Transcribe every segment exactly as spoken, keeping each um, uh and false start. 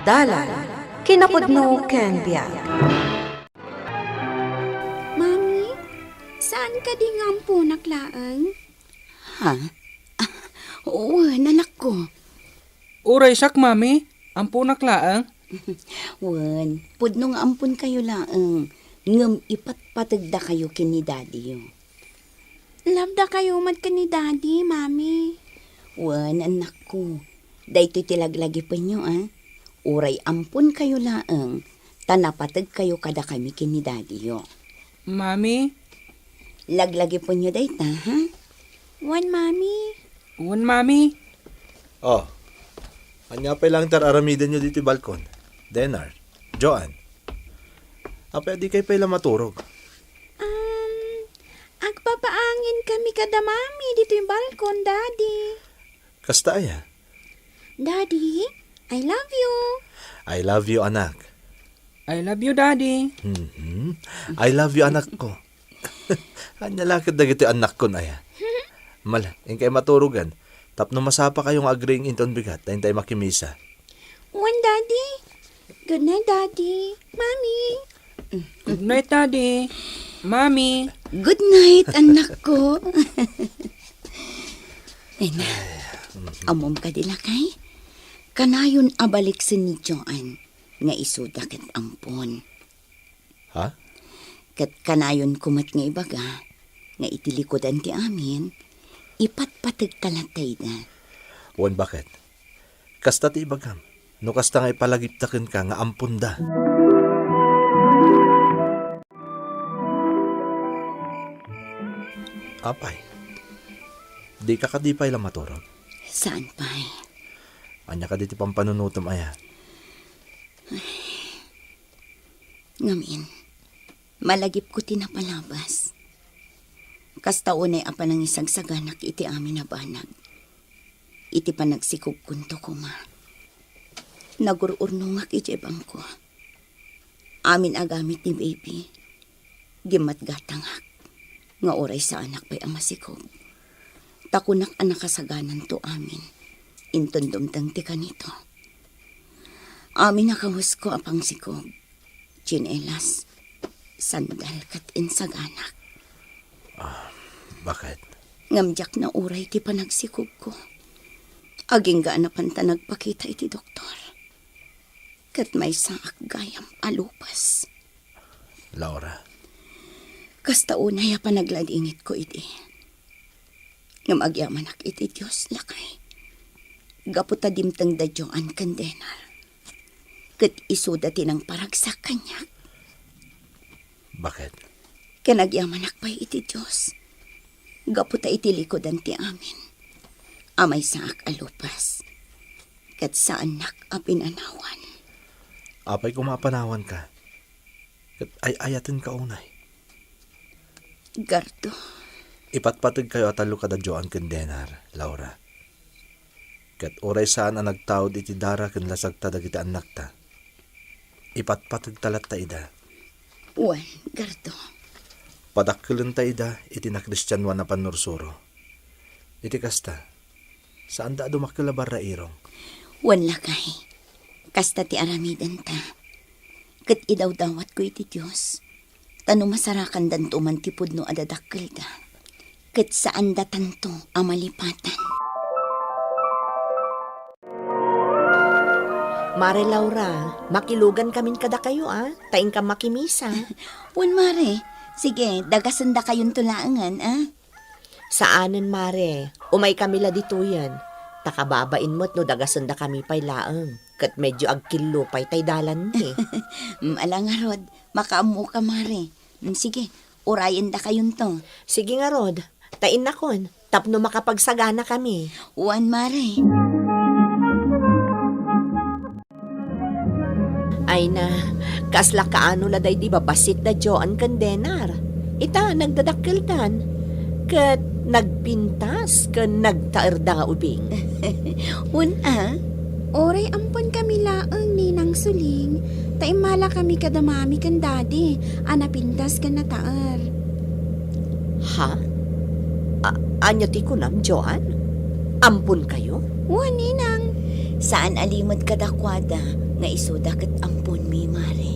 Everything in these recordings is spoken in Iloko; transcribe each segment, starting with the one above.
Dalan, kinapudno ken biag. Mami, saan kadi nga amponak laeng? Ha? Ah, wen, anakko. Uray siak, Mami. Amponak laeng. Wen, pudno nga amponkayo laeng, ngem ipatpategdakayo ken ni Daddyyo. Labdakayo met ken ni Daddy, Mami. Wen, anakko. Daytoy ti laglagipenyo, a. Uray amponkayo laeng, ta napategkayo kadakami ken ni Daddyyo. Mami? Laglagipenyo dayta, ha? Wen, Mami. Wen, Mami. Oh, ania pay laeng ti ar-aramidenyo ditoy balkon? Denar, Joan, apay a dikay pay la maturog? Um, agpapaangin kami kada Mami ditoy balkon, Daddy. Kasta aya? Daddy, I love you. I love you, anak. I love you, Daddy. Mhm. I love you, anakko. Ania la ket dagiti annakkon aya? Mala, inkay maturogan. Tapno masapakayo nga agriing inton bigat, ta intay makimisa. Wen, Daddy. Good night, Daddy. Mami. Good night, Daddy. Mami. Good night, anakko. Ay na, ammom kadi lakay? Kanayon a baliksen ni Joan nga isuda ket ampon. Ha? Ket kanayonko met nga ibaga nga iti likudan ti amin, ipatpategta latta ida. Wen, baket? Kasta ti ibagam, no kasta nga ipalagipta kenka nga amponda. Apay, dika kadi pay la maturog? Saan pay? Ania kadi ti pampanunotem aya? Ngamin, malagipko ti napalabas. Kasta unay a panangisagsaganak iti amin a banag. Iti panagsikogkonto koma, nagur-urnongak idiay bangko. Amin a gamit ni baby, gimmatgatangak nga uray saanak pay a masikog. Ta kunak a nakasagananto amin, inton dumteng ti kanito. Amin a kawesko a pangsikog, tsinelas, sandal ket insaganak. Ah, baket? Ngem diak nauray ti panagsikogko. Agingga a napan ta nagpakita iti doktor. Ket maysaak gayam a lupes. Laura. Kasta unay a panagladingitko idi. Ngem agyamanak iti Dios, lakay. Gapu ta dimtengda Joan ken Denar. Ket isuda ti nangparagsak kaniak. Baket? Ken agyamanak pay iti Dios. Gapu ta iti likudan ti amin a maysaak a lupes. Ket saannak a pinanawan. Apay koma a panawanka? Ket ay-ayatenka unay. Gardo. Ipatpategkayo a tallo kada Joan ken Denar, Laura. Ket uray saan a nagtaud iti dara ken lasagta dagiti annakta, ipatpategta latta ida. Wen, Gardo. Padakkelenta ida iti nakristianoan a pannursuro. Iti kasta, saanda a dumakkel a barrairong. Wen, lakay. Kasta ti aramidenta. Ket idawdawatko iti Dios, ta no masarakandanto man ti pudno a dadakkelda, ket saandatanto a malipatan. Mare Laura, makilugankamin kadakayo, a, ta inka makimisa. Wen, Mare. Sige, dagasendakayonto laengen, a. Saanen, Mare. Umaykami la ditoyen. Ta kababain met no dagasendakami pay laeng, ket medio agkillo pay tay dalanmi. Mm, ala ngarud, makaammoka, Mare. Mm, sige, urayendakayonto. Sige ngarud, ta innakon, tapno makapagsaganakami. Wen, Mare. Ay na, kasla kaano la daydi babassit da Joan ken Denar. Ita, nagdadakkeldan. Ket nagpintas ken nagtaerda nga ubing. Wen a? Uray amponkami laeng, Ninang Suling, ta immalakami kada Mami ken Daddy a napintas ken nataer. Ha? A-, ania ti kunam, Joan? Amponkayo? Wen, Ninang. Saan a limed kadakuada nga isuda ket amponmi, Mare.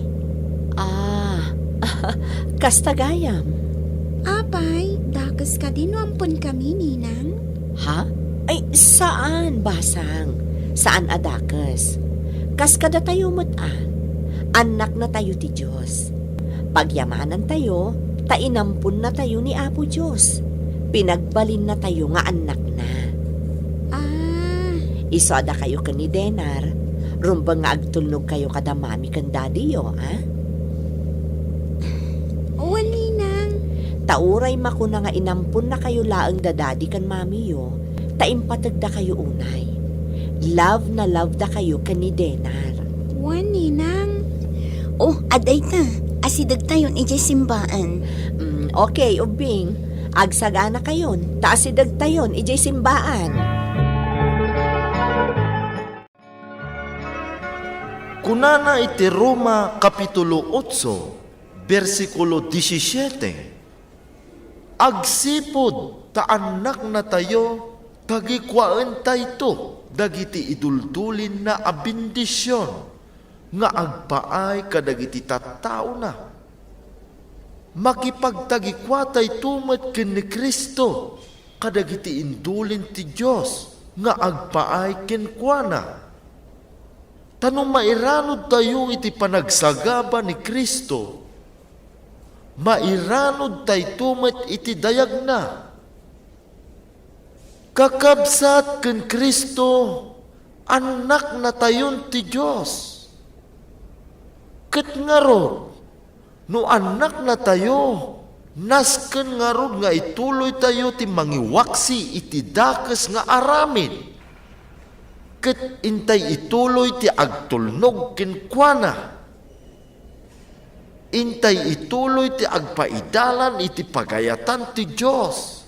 Ah, kasta gayam. Apay, dakes kadi no amponkami, Ninang? Ha? Ay, saan, basang. Saan a dakes. Kas kadatayo met a, annaknatayo ti Dios. Pagyamanantayo, ta inamponnatayo ni Apo Dios. Pinagbalinnatayo nga annakna. Ah. Isu a dakayo ken ni Denar, rumbeng nga agtulnogkayo kada mami ken dadiyo, a? Wen, Ninang. Ta uray makuna nga inamponnakayo laeng da dadi ken mamiyo, ta impategdakayo unay. Love na love dakayo ken ni Denar. Wen, Ninang. Oh, adayta. Asidegtayon idiay simbaan. Mm, okay, ubbing. Agsaganakayon, ta asidegtayon idiay simbaan. Kunana iti Roma, Kapitulo otso, bersikulo disisiete, "Agsipud ta annaknatayo, tagikuaentayto dagiti iduldulinna a bendision nga agpaay kadagiti tattaona. Makipagtagikuatayto met ken ni Cristo kadagiti indulin ti Dios nga agpaay kenkuana. Ta no mairanudtayo iti panagsagaba ni Cristo, mairanudtayto met iti dayagna." Kakabsat ken Cristo, annaknatayon ti Dios. Ket ngarud, no annaknatayo, nasken ngarud nga ituloytayo ti mangiwaksi iti dakes nga aramid, ket intay ituloy ti agtulnog kenkuana. Intay ituloy ti agpaidalan iti pagayatan ti Dios.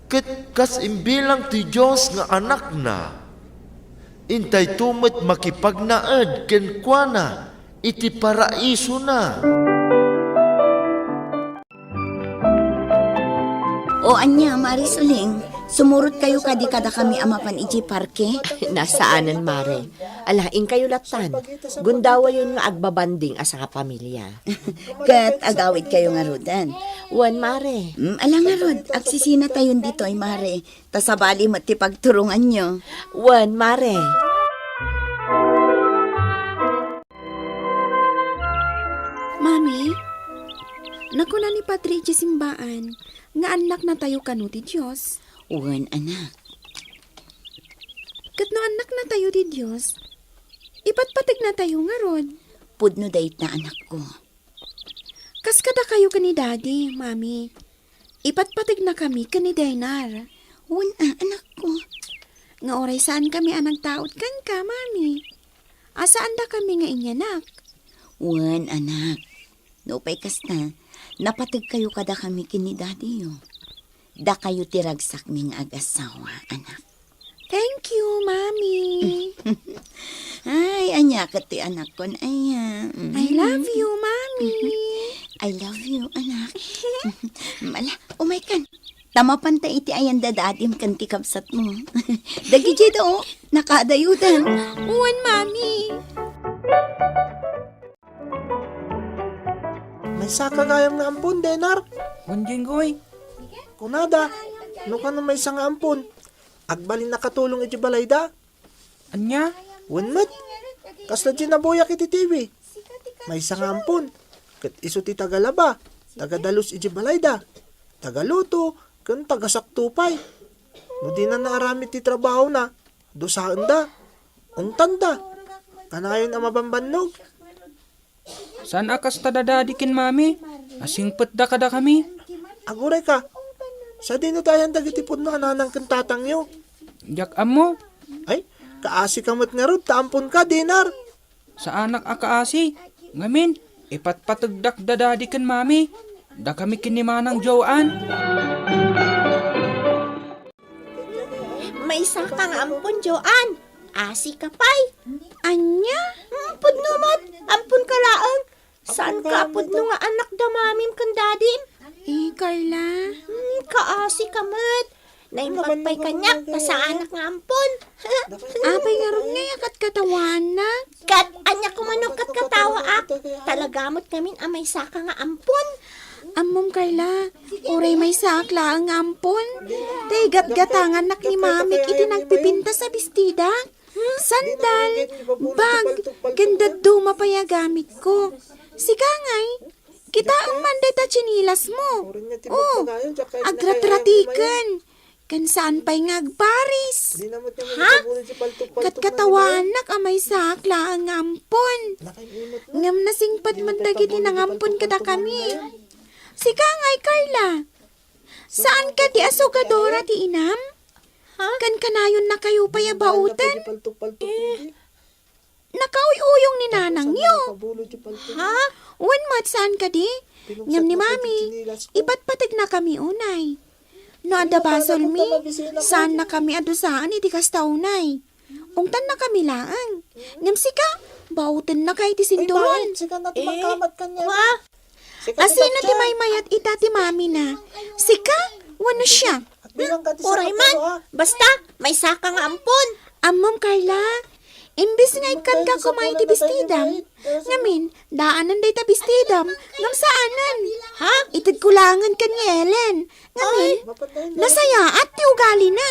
Ket kas imbilang ti Dios nga anakna, intayto met makipagnaed kenkuana iti paraisona. O ania, Mari Suling, sumurotkayo kadi kadakami a mapan idiay parke? Nasaanen, Mare. Ala, inkayo lattan. Gundawayon nga agbabanding a sangapamilia. Ket agawidkayo ngaruden? Wen, Mare. Mm, ala ngarud, agsisinatayon ditoy, Mare. Ta sabali met ti pagturonganyo. Wen, Mare. Mami, nakuna ni Padre idiay simbaan nga annaknatayo kano ti Dios. Wen, anak. Ket no annaknatayo ti Dios, ipatpategnatayo ngarud. Pudno dayta, anakko. Kas kadakayo ken ni Daddy, Mami, ipatpategnakami ken ni Denar. Wen a, anakko. Nga uray saankami a nagtaud kenka, Mami. A saandakami nga inyanak. Wen, anak. Nupay kasta, napategkayo kadakami ken ni Daddy-yo. Dakayo ti ragsakmi nga agasawa, anak. Thank you, Mami. Ay, ania ket ti anakkon, aya. Mm. I love you, Mami. I love you, anak. Mala, umaykan. Ta mapanta iti ayan da dadim ken ti kabsatmo. Dagidiay da, o, nakadayodan. Wen, Mami. Maysaka gayam nga ampon, Denar? Wen, Jinggoy. Kunada, no kano maysa nga ampon, agbalin a katulong iti balayda? Ania? Wen met. Kasla di nabuyak iti T V. Maysa nga ampon. Ket isu ti tagalaba, tagadalus iti balayda, tagaluto, ken tagasakto pay. No dina naaramid ti trabahona, dusaenda, ungtanda. Kanayon a mabambannog. Saan a kasta da Daddy ken Mami? Asingpetda kadakami. Agurayka, sadino ti ayan dagiti pudno a nanang ken tatangyo? Diak ammo. Ay, kaasika met ngarud ta amponka, Denar. Saanak a kaasi. Ngamin, ipatpategdak da Daddy ken Mami. Dakami ken ni Manang Joan. Maysaka nga ampon, Joan. Asika pay. Ania? Mm, pudno met. Amponka laeng. Saanka a pudno nga anak da mamim ken dadim? Eh, Carla. Mm, kaasika met. Naimbag pay kaniak ta saanak nga ampon. Apay ngarud ngay a katkatawanak? Ket ania koma no katkatawaak? Talaga met ngamin a maysaka nga ampon. Ammom, Carla, uray maysaak laeng nga ampon. Ta igatgatangannak ni Mamik iti nagpipintas a bestidak. Sandal, bag, ken dadduma pay a gamitko. Sika ngay, kitaem man dayta tsinilasmo. O, agratrateken. Ken saan pay nga agbaris. Ha? Katkatawanak a maysaak laeng nga ampon. Ngem nasingpet met dagiti nangampon kadakami. Sika ngay, Carla. Saan kadi a sugadora ti inam? Ha? Ken kanayonnakayo pay a baoten? Nakauyuyong ni nanangyo. Ha? Wen met, saan kadi? Ngem ni Mami, ipatpategnakami unay. No adda basolmi, saannakami a dusaen iti kasta unay. Ungtannakami laeng. Ngem sika, baotennaka iti sinturon. Ay, bakit? Sika na ti mangkamat kaniana. Wa? Asino ti maymayat ita ti mamina? Sika wenno siak? Uray man, basta, maysaka nga ampon. Ammom, Carla, imbes nga ikkanta koma iti bestidam, ngamin, daanen dayta bestidam, ngem saanen. Ha? Itedko laengen ken ni Ellen. Ngamin, nasayaat ti ugalina.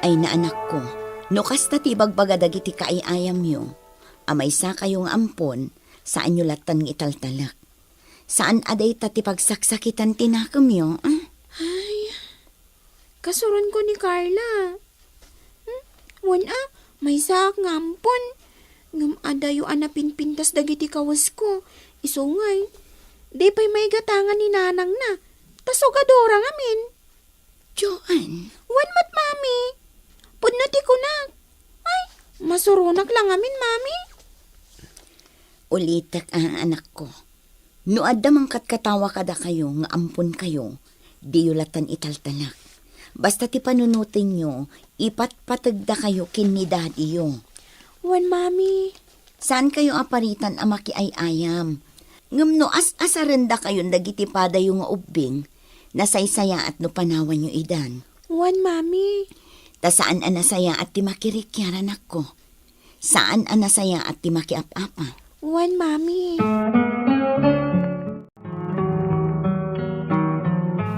Ay, naanakko, no kasta ti ibagbaga dagiti kaay-ayamyo, a maysakayo nga ampon, saanyo lattan nga italtalek. Saan a dayta ti pagsaksakitan ti nakemyo, ah? Ay, kasuronko ni Carla. Hmm? Wen a, maysaak nga ampon. Ngem adayo a napinpintas dagiti kawesko. Isu ngay, di pay maigatangan ni nanangna. Ta sugadora ngamin. Joan. Wen met, Mami. Pudno ti kunak. Ay, masuronak la ngamin, Mami. Ulitek, a, anakko. No adda mangkatkatawa kadakayo nga amponkayo, diyo lattan italtalek. Basta ti panunotenyo, ipatpategdakayo ken ni dadiyo. Wen, Mami. Saankayo a paritan a makiay-ayam. Ngem no as-asarendakayon dagiti padayo nga ubbing, nasaysayaat no panawanyo idan. Wen, Mami. Ta saan a nasayaat ti makirikiar, anakko. Saan a nasayaat ti makiap-apa. Wen, Mami.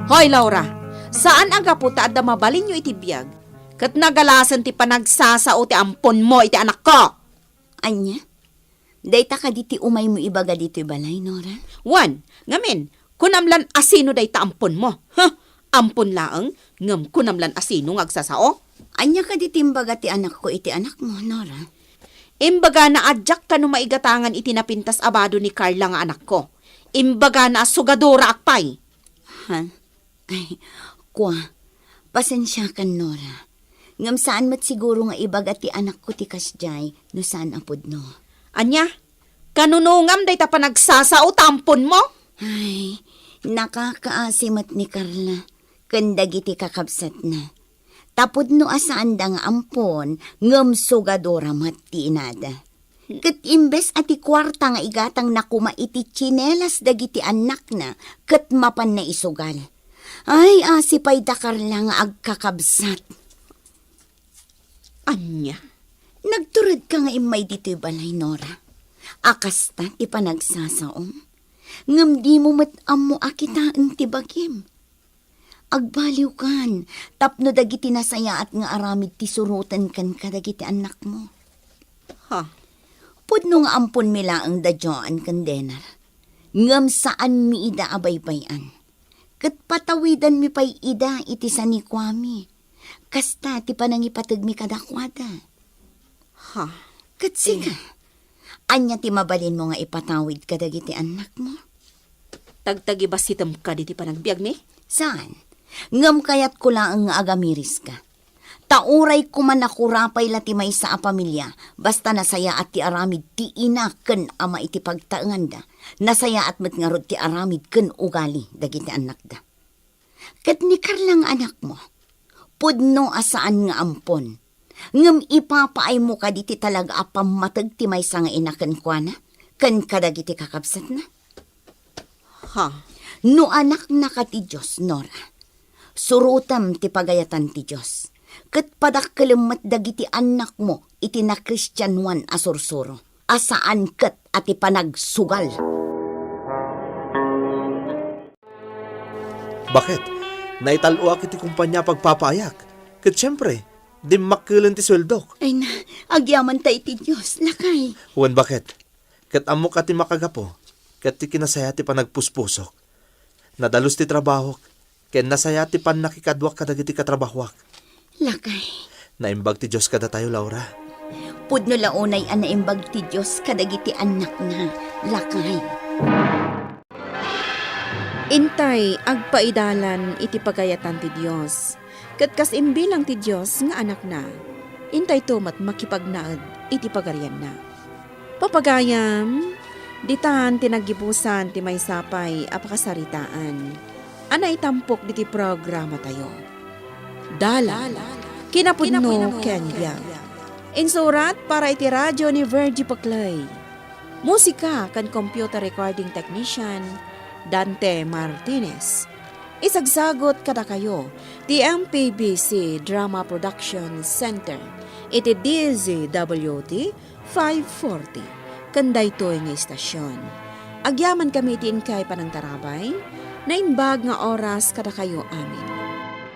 Hoy, Laura, saan a gapu ta adda mabalinyo iti biag, ket nagalasen ti panagsasao ti amponmo iti anakko? Ania? Dayta kadi ti umaymo ibaga ditoy balay, Nora? Wen, ngamin, kunam lan asino dayta amponmo. Huh! Ampon laeng, ngem kunam lan asino nga agsasao? Ania kadi ti imbaga ti anakko iti anakmo, Nora? Imbagana a diak kano maigatangan iti napintas a bado ni Carla nga anakko. Imbagana a sugadoraak pay. Ha? Ay, kua, pasensiakan, Nora. Ngem saan met siguro nga ibaga ti anakko ti kasdiay no saan a pudno. Ania? Kanunongam dayta panagsasao ta amponmo? Ay, nakakaasi met ni Carla ken dagiti kakabsatna. Ta pudno a saanda nga ampon, ngem sugadora met ti inada. Ket imbes a ti kuarta nga igatangna koma iti tsinelas dagiti annakna, ket mapanna isugal. Ay, asi pay da Carla nga agkakabsat. Ania? Nagturedka nga immay ditoy balay, Nora. A kasta ti panagsasaom. Ngem dimo met ammo a kitaen ti bagim. Agbaliwkan, tapno dagiti nasayaat nga aramid ti suroten kenka dagiti annakmo. Ha? Pudno nga amponmi laeng da Joan ken Denar. Ngem saanmi ida a baybay-an. Ket patawidanmi pay ida iti sanikuami. Kasta ti panangipategmi kadakuada. Ha? Ket sika, ania ti mabalinmo nga ipatawid kadagiti annakmo? Tagtagibassitem kadi ti panagbiagmi? Saan? Ngem kayatko laeng nga agamiriska. Ta uray koma nakurapay la ti maysa a pamilia, basta nasayaat ti aramid ti ina ken ama iti pagtaenganda, nasayaat met ngarud ti aramid ken ugali dagiti annakda. Ket ni Carla nga anakmo, pudno a saan nga ampon, ngem ipapaaymo kadi ti talaga a pammateg ti maysa nga ina kenkuana ken kadagiti kakabsatna? Ha? No anaknaka ti Dios, Nora, surotem ti pagayatan ti Dios, ket padakkelem met dagiti annakmo iti nakristianoan a sursuro, a saan ket a ti panagsugal. Baket, naital-oak iti kompania a pagpapaayak, ket siempre, dimmakkel ti sueldok. Ay na, agyamanta iti Dios, lakay. Wen baket, ket ammok a ti makagapu, ket ti kinasaya ti panagpuspusok. Nadalus ti trabahok, ken nasaya ti pannakikaduak kadagiti katrabahoak. Lakay. Naimbag ti Dios kadatayo, Laura. Pudno la unay a naimbag ti Dios kadagiti annakna, lakay. Intay agpaidalan iti pagayatan ti Dios, ket kas imbilang ti Dios nga anakna, intayto met makipagnaed iti pagarianna. Papagayam, ditan ti naggibusan ti maysa pay a pakasaritaan a naitampok diti programatayo. Dalan, kinapudno ken biag. Insurat para iti Radio ni Virgie Paclay. Musika ken computer recording technician, Dante Martinez. Isagsagut kadakayo ti M P B C Drama Production Center iti D Z W T five forty, ken daytoy nga istasyon. Agyamankami iti inkay panangtarabay, naimbag nga oras kadakayo amin.